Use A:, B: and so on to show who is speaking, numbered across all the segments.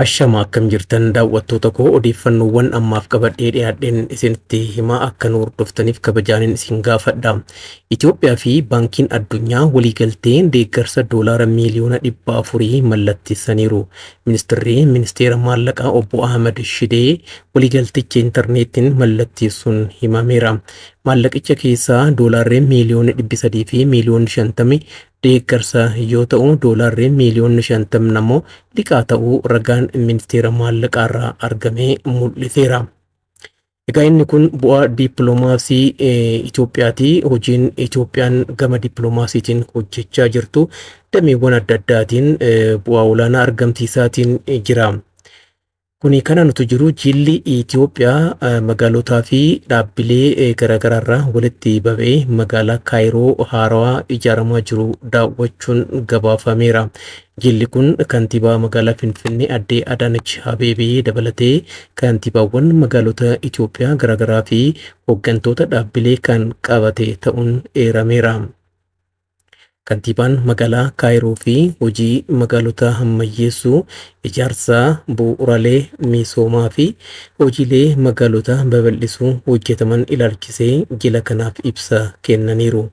A: Ashama akkam jirtan daawwattoota koo, odeeffannoowwan ammaaf qabadhee dhiyaadheen isinitti himaa, akka nu hordoftaniif kabajaanin isin gaafadha. Itoophiyaa fi Baankiin Addunyaa waliigaltee deeggarsa doolaara miiliyoona 400 mallatteessaniiru. Ministirri Ministeera Maallaqaa Obbo Ahmad Shidee waliigalticha intarneetiin mallatteessuun himameera. Maallaqicha keessaa doolaarri miiliyoonni 300 fi miiliyoonni 50 deeggarsa yoo ta'u, doolaarri miiliyoonni 50 ammoo liqaa ta'uu ragaan ministeera maallaqaarraa argamee mul'iseera. Egaa inni kun bu'aa dippiloomaasii Itoophiyaati. Hojiin Itoophiyaan gama dippiloomaasiitiin hojjechaa jirtu dameewwan adda addaatiin bu'aa olaanaa argamsiisaatiin jira. Kuni kana nuti jiru, jilli Itoophiyaa magaalotaa fi dhaabbilee garaagaraarraa walitti baba'ee magaalaa Kaayiroo haarawaa ijaaramaa jiru daawwachuun gabaafameera. Jilli kun kantiibaa magaalaa Finfinnee Addee Adaanech Abeebee dabalatee kantiibaawwan magaalota Itoophiyaa garaagaraa fi hooggantoota dhaabbilee kan qabate ta'uun eerameera. Kantiibaan magaalaa Kaayiroo fi hojii magaalota ammayyeessuu, ijaarsa bu'uuraalee misoomaa fi hojiilee magaalota babal'isuu hojjetaman ilaalchisee jila kanaaf ibsa kennaniiru.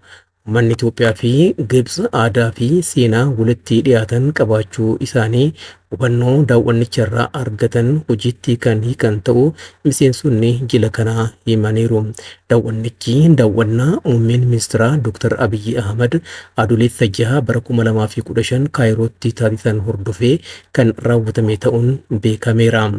A: Uummanni Itoophiyaa fi Gibx aadaa fi seenaa walitti dhiyaatan qabaachuu isaanii hubannoo daawwannicharraa argatan hojiitti kan hiikan ta'uu miseensonni jila kanaa himaniiru. Daawwannichi daawwannaa muummeen ministeeraa Dr. Abiyyi Ahmad Adoolessa 6 bara 2015 Kaayirootti taasisan hordofee kan raawwatame ta'uun beekameera.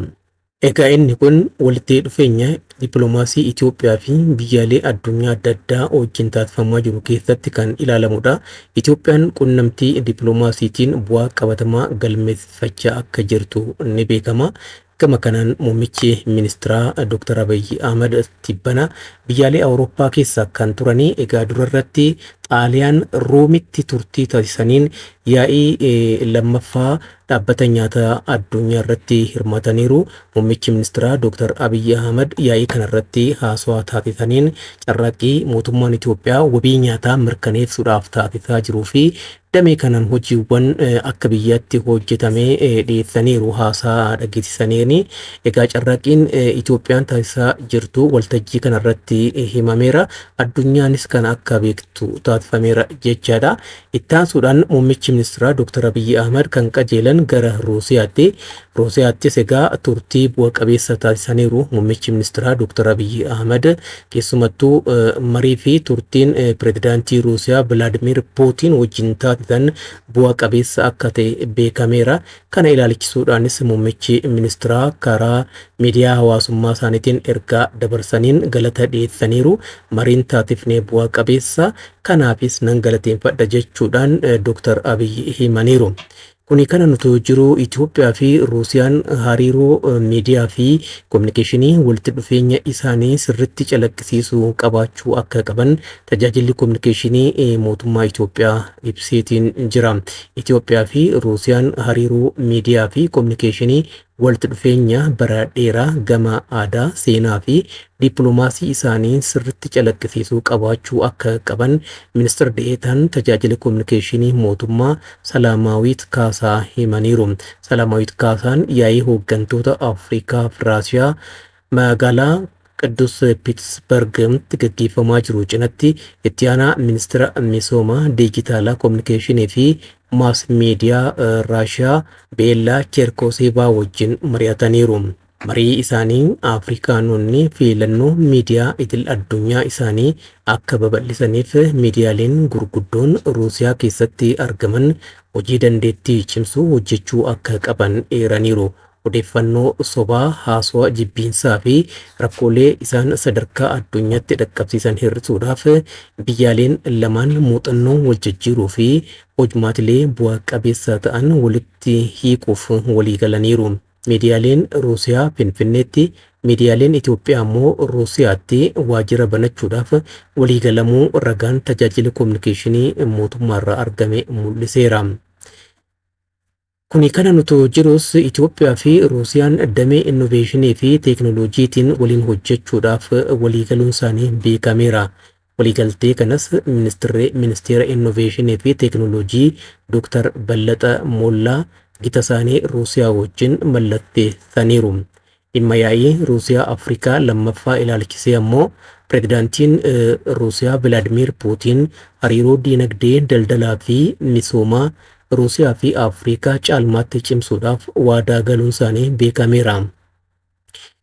A: Egaa inni kun walitti dhufeenya dippiloomaasii Itoophiyaa fi biyyaalee addunyaa adda addaa wajjin taasifamaa jiru keessatti kan ilaalamudha. Itoophiyaan qunnamtii dippiloomaasiitiin bu'aa qabatamaa galmeessifachaa akka jirtu ni beekama. Gama kanaan muummichi ministeeraa Dr. Abiyyi Ahmad tibbana biyyaalee Awurooppaa keessa kan turanii, egaa durarratti Xaaliyaan Roomitti turtii taasisaniin yaa'ii lammaffaa dhaabbata nyaataa addunyaa irratti hirmaataniiru. Muummichi ministeeraa Dr. Abiyyi Ahmad yaa'ii kanarratti haasawaa taasisaniin carraaqqii mootummaan Itoophiyaa wabii nyaataa mirkaneessuudhaaf taasisaa jiruu fi damee kanaan hojiiwwan akka biyyaatti hojjetamee dhiyeessaniiru haasaa dhageessisaniini. Egaa carraaqqiin Itoophiyaan taasisaa jirtu waltajjii kanarratti himameera. Addunyaanis kana akka beektu taasifameera jechaadha. Ittaansuudhaan muummichi ministeeraa Dr. Abiyyi Ahmad kan qajeelan gara Ruusiyaatti. Ruusiyaattis egaa turtii bu'a qabeessa taasisaniiru muummichi ministeeraa Dr. Abiyyi Ahmad. Keessumattuu marii fi turtiin pirezidaantii Ruusiyaa Vilaadimir Puutiin wajjin taasisan bu'a qabeessa akka ta'e beekameera. Kana ilaalchisuudhaanis muummichi ministeeraa karaa miidiyaa hawaasummaa isaaniitiin ergaa dabarsaniin galata dhiyeessaniiru. Mariin taasifnee bu'a qabeessa, kanaafis nan galateeffadha jechuudhaan Dr. Abiyyi himaniiru. Kuni kana nuti jiru, Itoophiyaa fi Ruusiyaan hariiroo miidiyaa fi kominikeeshinii walitti dhufeenya isaanii sirriitti calaqqisiisuu qabaachuu akka qaban tajaajilli kominikeeshinii mootummaa Itoophiyaa ibseetiin jira. Itoophiyaa fi Ruusiyaan hariiroo miidiyaa fi kominikeeshinii walitti dhufeenya bara dheeraa gama aadaa, seenaa fi dippiloomaasii isaanii sirriitti calaqqisiisuu qabaachuu akka qaban ministeera de'eetaan tajaajila kominikeeshinii mootummaa Salaamaawit Kaasaa himaniiru. Salaamaawit Kaasaan yaa'ii hooggantoota Afrikaa fi Raashiyaa magaalaa Qidduus Piitsbargitti gaggeeffamaa jiru cinatti itti aanaa ministeera misooma diijitaalaa, kominikeeshinii fi maas miidiyaa Raashiyaa Beellaa Cheerkoosevaa wajjin mari'ataniiru. Marii isaanii Afrikaanonni filannoo miidiyaa idil addunyaa isaanii akka babal'isaniif miidiyaaleen gurguddoon Ruusiyaa keessatti argaman hojii dandeettii cimsuu hojjechuu akka qaban eeraniiru. Odeeffannoo sobaa, haasawaa jibbiinsaa fi rakkoolee isaan sadarkaa addunyaatti dhaqqabsiisan hir'isuudhaaf biyyaaleen lamaan muuxannoo wal jijjiiruu fi hojmaatilee bu'a qabeessa ta'an walitti hiikuuf walii galaniiru. Miidiyaaleen Ruusiyaa Finfinneetti, miidiyaaleen Itoophiyaa immoo Ruusiyaatti waajjira banachuudhaaf waliigalamuu ragaan tajaajila kominikeeshinii mootummaarraa argame mul'iseera. Kuni kana nuti jirus, Itoophiyaa fi Ruusiyaan damee innoveeshinii fi teeknooloojiitiin waliin hojjechuudhaaf waliigaluun isaanii beekameera. Waliigaltee kanas ministeerri ministeera innoveeshinii fi teeknooloojii Dr. Ballaxa Mollaa gita isaanii Ruusiyaa wajjin mallatteessaniiru. Dhimma yaa'ii Ruusiyaa Afrikaa lammaffaa ilaalchisee ammoo pireezidaantiin Ruusiyaa Vilaadimiir Puutiin hariiroo diinagdee, daldalaa fi misoomaa Ruusiyaa fi Afrikaa caalmaatti cimsuudhaaf waadaa galuun isaanii beekameera.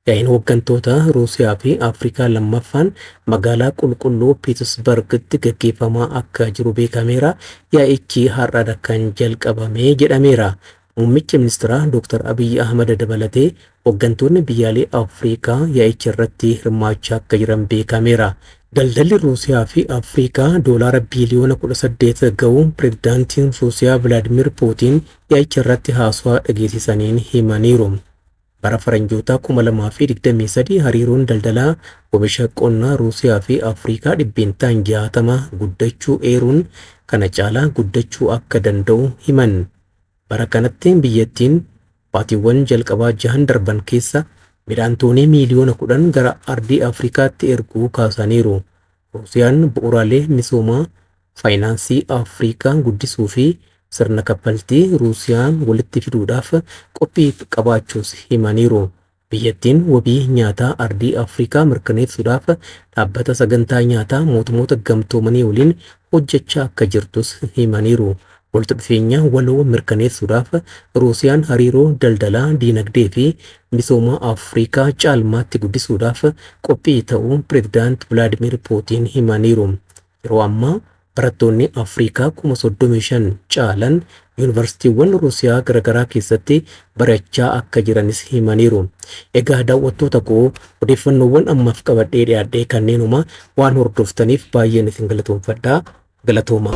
A: Yaa'iin hooggantoota Ruusiyaa fi Afrikaa lammaffaan magaalaa qulqulluu Piitersbargitti gaggeeffamaa akka jiru beekameera. Yaa'ichi har'aadha kan jalqabame jedhameera. Muummicha ministeeraa Dr. Abiyyi Ahmad dabalatee hooggantoonni biyyaalee Afrikaa yaa'icha irratti hirmaachaa akka jiran beekameera. Daldalli Ruusiyaa fi Afrikaa doolaara biiliyoona 18 ga'uu pireezidaantiin Ruusiyaa Vilaadimiir Puutiin yaa'icha irratti haasawaa dhageessisaniin himaniiru. Bara faranjoota 2023 hariiroon daldalaa oomisha qonnaa Ruusiyaa fi Afrikaa dhibbeentaan 60 guddachuu eeruun kana caalaa guddachuu akka danda'u himan. Bara kanatti biyyattiin baatiiwwan jalqabaa jahan darban keessa midhaan toonii miiliyoona 10 gara ardii Afrikaatti erguu kaasaniiru. Ruusiyaan bu'uuraalee misoomaa faayinaansii Afrikaa guddisuu fi sirna kaffaltii Ruusiyaan walitti fiduudhaaf qophii qabaachuus himaniiru. Biyyattiin wabii nyaataa ardii Afrikaa mirkaneessuudhaaf dhaabbata sagantaa nyaataa mootummoota gamtoomanii waliin hojjechaa akka jirtus himaniiru. Walitti dhufeenya waloo mirkaneessuudhaaf Ruusiyaan hariiroo daldalaa, diinagdee fi misooma Afrikaa caalmaatti guddisuudhaaf qophii ta'uu pireezidaant Vilaadimiir Puutiin himaniiru. Yeroo ammaa barattoonni Afrikaa 35,000 caalan yuunivarsiitiiwwan Ruusiyaa garaagaraa keessatti barachaa akka jiranis himaniiru. Egaa daawwattoota koo, odeeffannoowwan ammaaf qabadhee dhiyaadhee kanneenuma. Waan hordoftaniif baay'een isin galatoomfadha. Galatooma.